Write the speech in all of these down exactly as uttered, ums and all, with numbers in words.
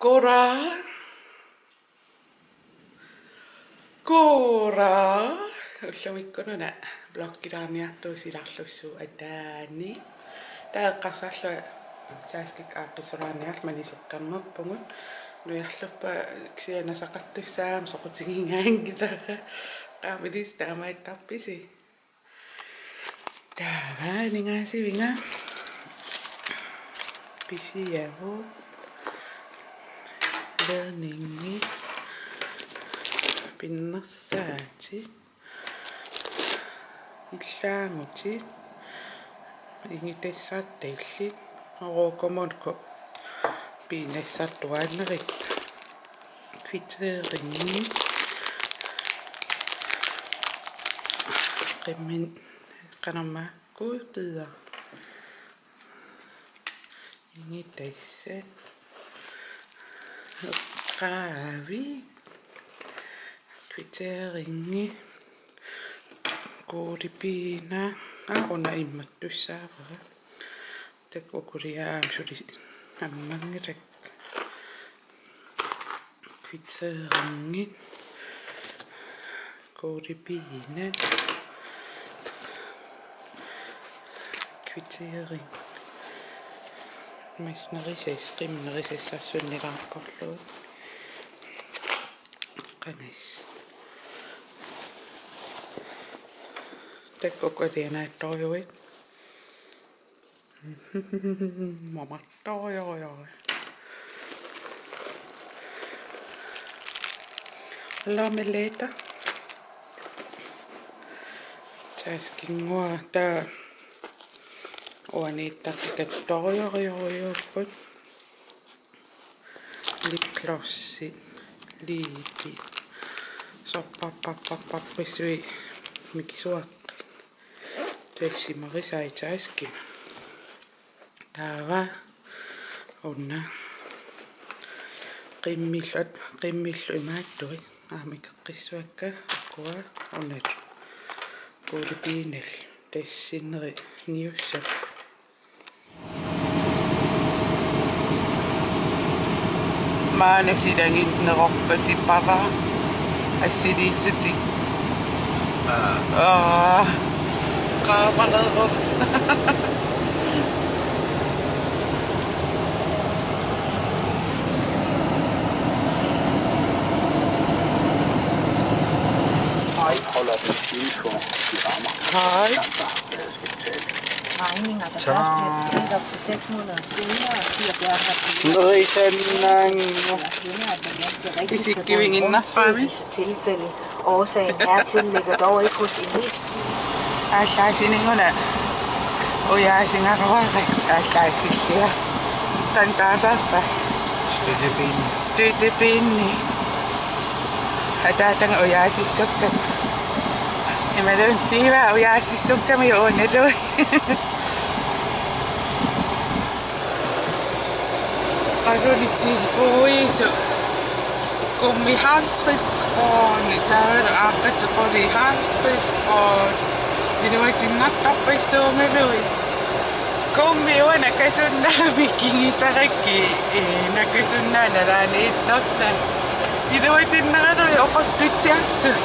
Kora. Kora. Ullumikkununa vloggilaarniartuusilarlussuu ataani. Taava eqqarsarlunga taskikka aaqqissuulaarniarlugu maniseqqammerpugut. Nujarluppa kisianni nasaqartussaammat soqutigigaanngilaq. Qaammatit taamaattarpisi. Taava aningaasivinga pisiavut ledningit pinnersaatit illaagutit ingitassartallit orokomorko piinnassartuaannarikka. Kvitteringi. Qimmin qanormaa godbidder. Ingitassat. Qaavi. Kvitteringi. Kuglepeanut. Aa, una immattussaavara. Takuliaam suli ammanngilaq. Kvitteringi. Kuglepeanut. Kvittering. Massa nerisassat, qimmit nerisassarsunnilaarporlu. Qanis. Takulianaattorujuit. Mamartorujuit. Alla meleta. Taskinnguaq taava uaniittartikattorujuupput. Lipglossit, liipit. Sorpassuit mikisuaqqat. Tassimarisai taskima. Taava una qimmillu, qimmillu imaattuit. Aamma ikeqqissuakka ukua una. Kuglepeanut tassinneri niussapput. Maanna silaginneruppasipara assiliissutit. Aa. Aa. Qaamaneruvoq. Hej. Regninger, der først bliver betalt op til seks måneder senere, siger Bernhard. Nerisannaannguaq. Isikkiviginnarpara. I visse tilfælde. Årsagen hertil ligger dog ikke hos Emil. Aallaasinnguaq ujaasigaluarpara, aallaasilluarpara. Taanna taasarpa? Støttebenene. Støttebenene. Ataataga ujaasissukkamik. Imaluunniit Siva ujaasissukkamiuk uunalui. Qalunit tilbudiusoq. Gummi halvtreds kroner. Taavalu aaqqatit qulit halvtreds kroner. Iluatinnartarpassuugaluit. Gummi uanga nakasunnaavik kigisarakkit, ee, nakasunnaaq nalaaniittarta. Iluatinnaraluit oqortutsiassut.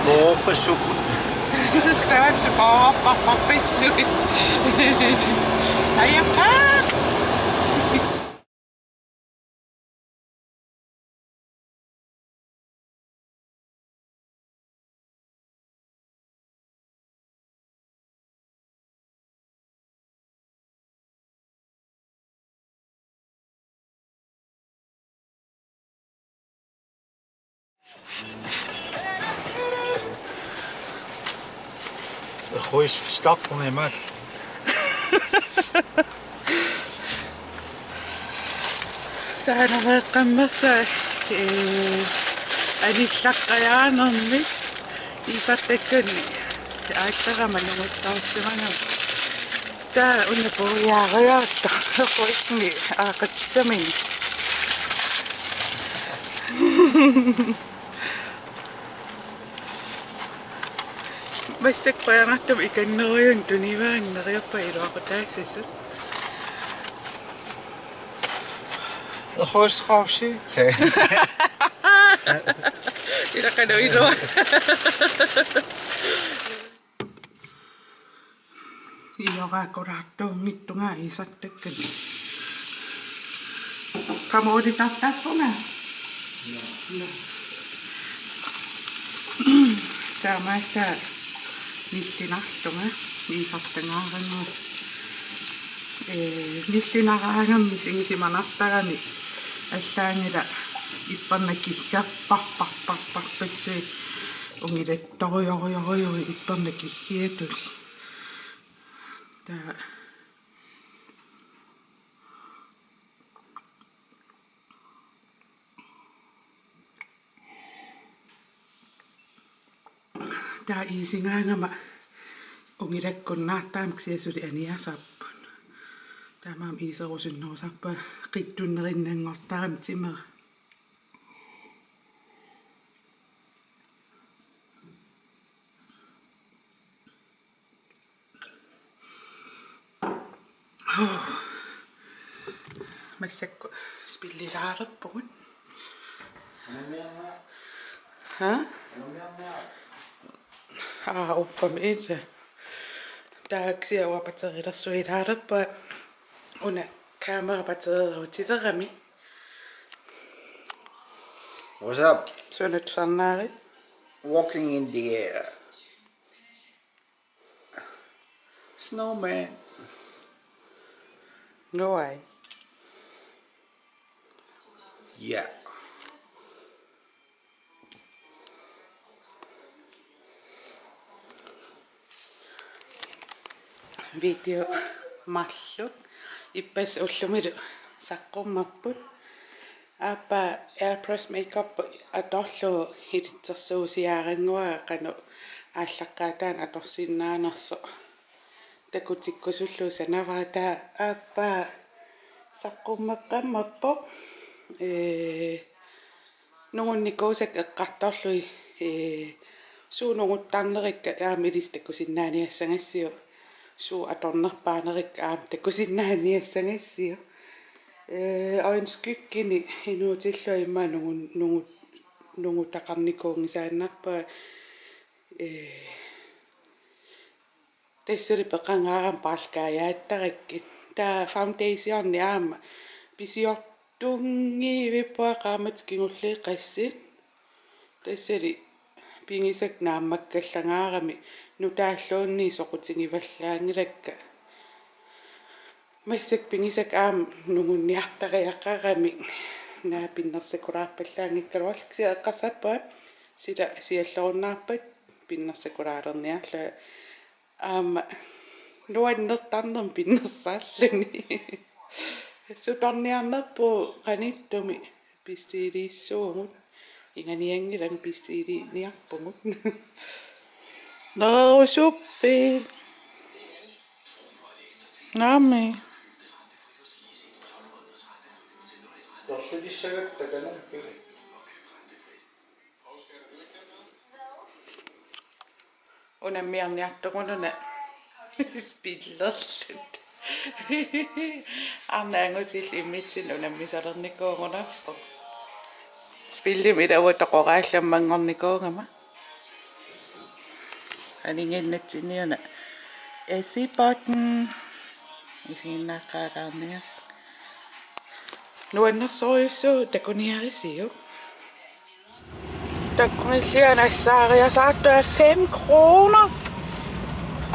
Fyrrepassuupput. Størrelse fyrrepassuit. Ajapaa. Huis stop på mig, mand. Saanareeqqammersaa, ee, anillaqqajaanermik iisartakkanni aallarama nunguttaarsimagama. Taava una puiaariarta eqquismi aaqqissamini. Massakkut qujanartumik ikannerujunnik tunivaannga neriuppunga iluaqutaassasoq. Røskovsi. Ilaqaluilu. Ioraakkulaartuunngittunga iisartakkani. Kamooritartarpunga. Taamaakka nillinartunga iisartangaaranngua. Ee, nillinaraangammi sigisimanartarami allaanngilaq ippernakkikkiarparparparparpassuit ungilattorujorujorujuit ippernakkikkiatut. Taava taava iisingaangama ungilakkunnaartarami kisianni suli aniasarput. Taamaammat iiserusunnerusarpunga qitsunnerinnanngortarami timera. Massakkut spillilaalerpugut. Ha? Aa, uffami ila. Taava kisianni uanga batterilersuilaalerpunga. Una kamera batterilerutilerami. What's up? Sunut sarnaarit? Walking in the air. Snowman. No way. Ja. Video marluk. Ippassaq ullumilu saqqummerput. Aappaa airbrush makeup atorlugu ilitsersuusiaarannguara qanoq aallaqqaataani atorsinnaanersoq takutikkusullugu sanavara. Taava aappaa saqqummeqqammerpoq. Ee, nungunnikuusakka eqqartorlugit, ee, suut nunguttarnerikka aamma ilissi takusinnaaniassagassiuk, suut atornerpaanerikka aamma takusinnaaniassagassiuk. Ee, øjenskyggenik inuutillunga immaqa nungu-, nungu-, nungutaqarnikuunngisaannarpunga, ee, tassali peqangaarama paarlakaajattarakkit. Taava foundationi aamma pisiortunngivippunga qaammatit kingulliit qassit. Tassali pigisakka naammakkallangaaramik nutaalluunniit soqutigivallaanngilakka. Massakkut pigisakka aamma nungunniartariaqaramik. Naak pinnersakulaarpallaanngikkaluarlugit kisianni eqqarsarpunga sila siallerunnaarpat pinnersakulaalerniarlunga. Aamma nuannertarnermik pinnersaalluni. Sutorniarnerpugut qanittumi pissiliissuugut. Inganianngilaq pissiliiniarpugut. Nerusuppi. Naamik. Torsutissagat takanumpi. Unammiarniartugut una spillerluta. Arnat angutillit immitsinnut unammisalernikuugunarpoq. Spillimik ilaa toqoraallammanngornikuugama. Aninginnatsinni una. Esipotn. Isiginnaaqqaalaarniarpoq. Nuannersorujussuuvoq takuniarisiuk. Takkugillugu nassaariasaartunga fem kroner.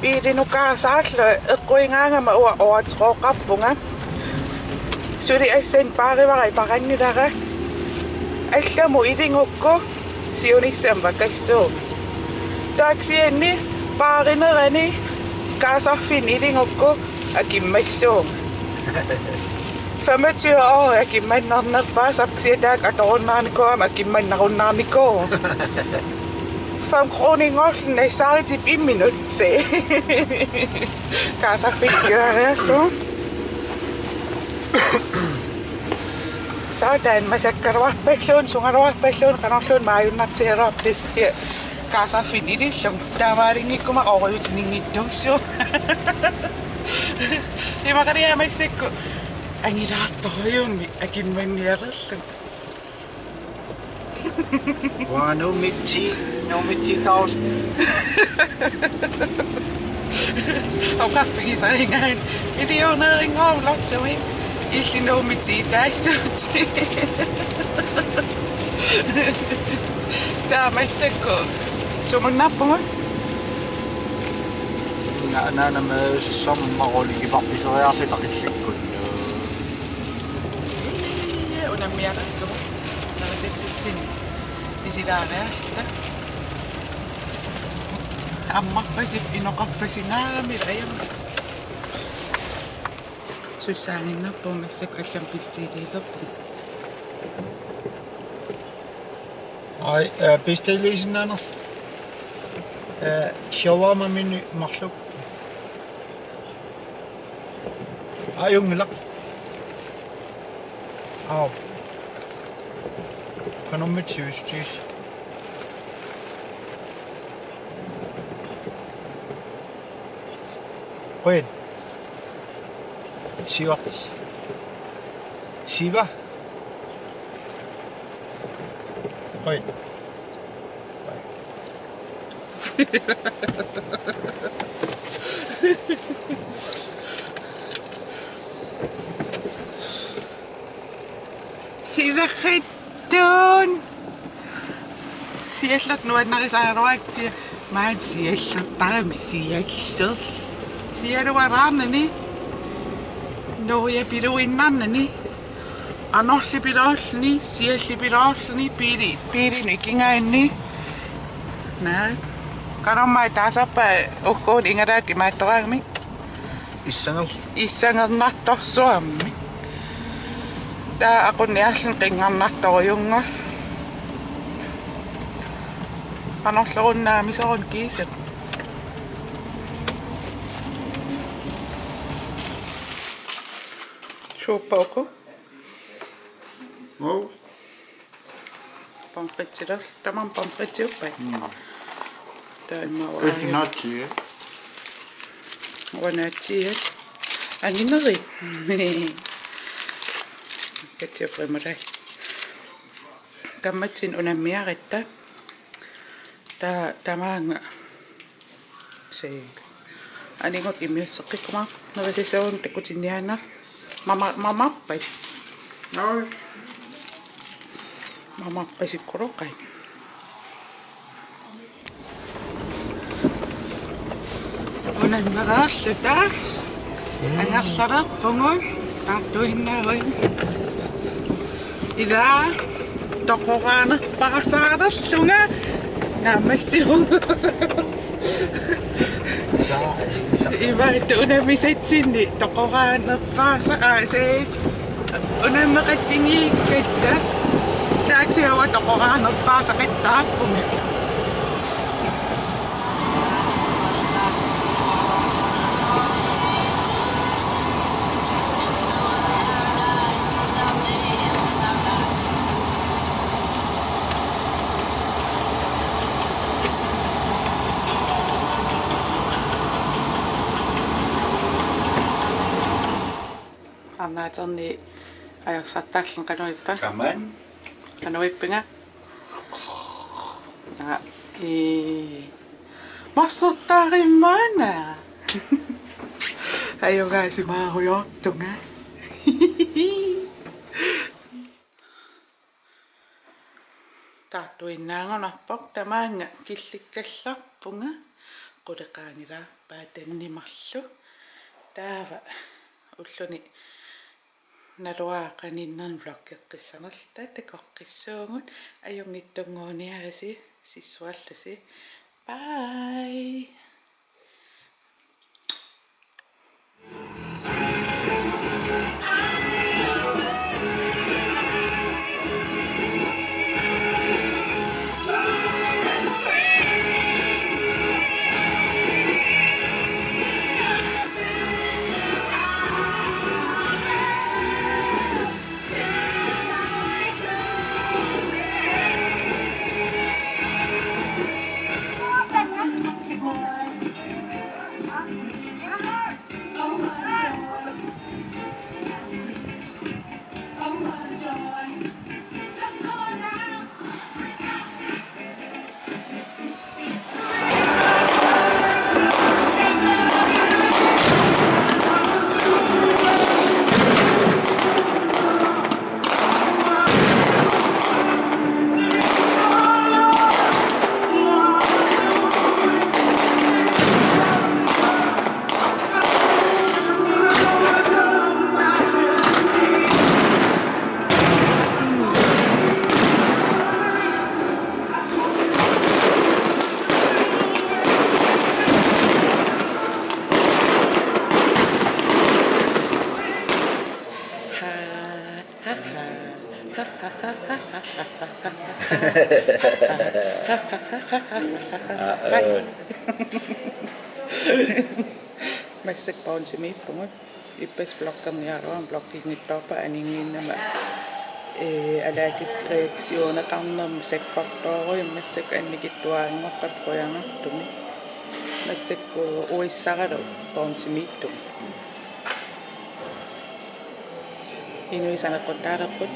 Biilinut kaasaarlunga eqquigaangama uanga ooratiqoqarpunga. Suli assannik baarivara iparanngilara. Allamut iligukku siunissami vakassuunga. Taava kisianni baarinerani kaasarfinni iligukku akimmassuunga. Femogtyve år akimmannernerpaasarput kisianni taakku atorunnaarnikuugama akimmannarunnaarnikuuvoq. Fem kroninngorluni nassaaritippoq imminut. Kaasarfik ikilaariarlugu. Saataan masakkaluarpalluunniit, sugaluarpalluunniit, qanorluunniit maajunnartigigaluarpat kisianni kaasarfinni ilillugu. Taamaalinngikkumaarpoq ooriutininngittuussuuvoq. Imaqaliaq massakkut Angilaartorujussuarmik akimmannialerlugu. Uanga Nuummi ti, Nuummi ti kaus. Oqarfigisarigaanni millionærinngorluartumik illit Nuummi ti taassuutit. Taava massakkut sumunnarpugut? Nga anaanama summaruligiparpiseriarsi taqillikkut. Unammialersugut. Narisassatsinnit pisilaariarluta. Ammarpasip inoqarpasingaarami ajunngilaq. Sussaaginnarpugut massakkut allamik pissutigilerpugut. Ai, eh, pissutigilersinnaanerlugu. Eh, shawarma menu marluk. Ajunngilaq. Au. Qanormita sivisutigissi? Qujan. Sivarti. Siva. Qujan. Siderrittuun. Siallertut nuannarisaraluarakku sia-, maani siallertarami sialler-. Siaruaraarnani. Nuujapiluinnarnani. Anorlipiloorluni, siallipiloorluni, biili-, biilinut ikigaanni. Naa. Qanormaa taasarpa ugguuna igalaakkut imaattoraangami. Issangal-. Issangernartorsuarmi. Taava aqunniarluni qinngarnartorujunngorluni. Qanorluunniit misoorun kiisa. Suuppa uku? Wow. Pomfritsillu, tamanna pomfritsiuppat. Mm. Taanna uanga. Uanga naatsiit. Anginerit. Ketchup rimulai. Kammatsinni unammiaratta. Ta-, tamaanga. Se. Anigut immiusseqqikkuma. Narisassagut takutinniaannarlugit. Mama-, mamarpasik. Aus. Mamarpasikkuluuqaat. Unammereerluta. Angerlalerpugut. Taartuinnaruit. Ila toqoraanerpaasaralunga naammassivugut. Imaattoq unammisatsinni toqoraanerpaasaqaasi. Unammeqatigiikkatta. Taava uanga toqoraanerpaasaqattaarpunga. Arnaaterni ajorsartarlunga qanoq ippa? Kaman. Qanoq ippinga? Aa, ii. Massortarimmaana. Ajugaasimaarujoortunga. Taartuinnaagunarpoq tamaanga killikkallarpunga, quleqaanngilarpaa tannimarlu. Taava ulluni naluara qaninnerni vloggeqqissanerluta takoqqissuugut, ajunngitsunnguuniarisi sissuarlusi. Bye. Aa, ee. Massakkut Bouncemiippugut. Ippassaq bloggerniaraluarama blogginngitsoorpara aninnginnama, ee, allergisk reaktioneqarnermik sakkortoorujummik massakkut annikitsuaranngorpat qujanartumik. Massakkut uissaralu Bouncemiittugut. Inuit saneqquttaalerput.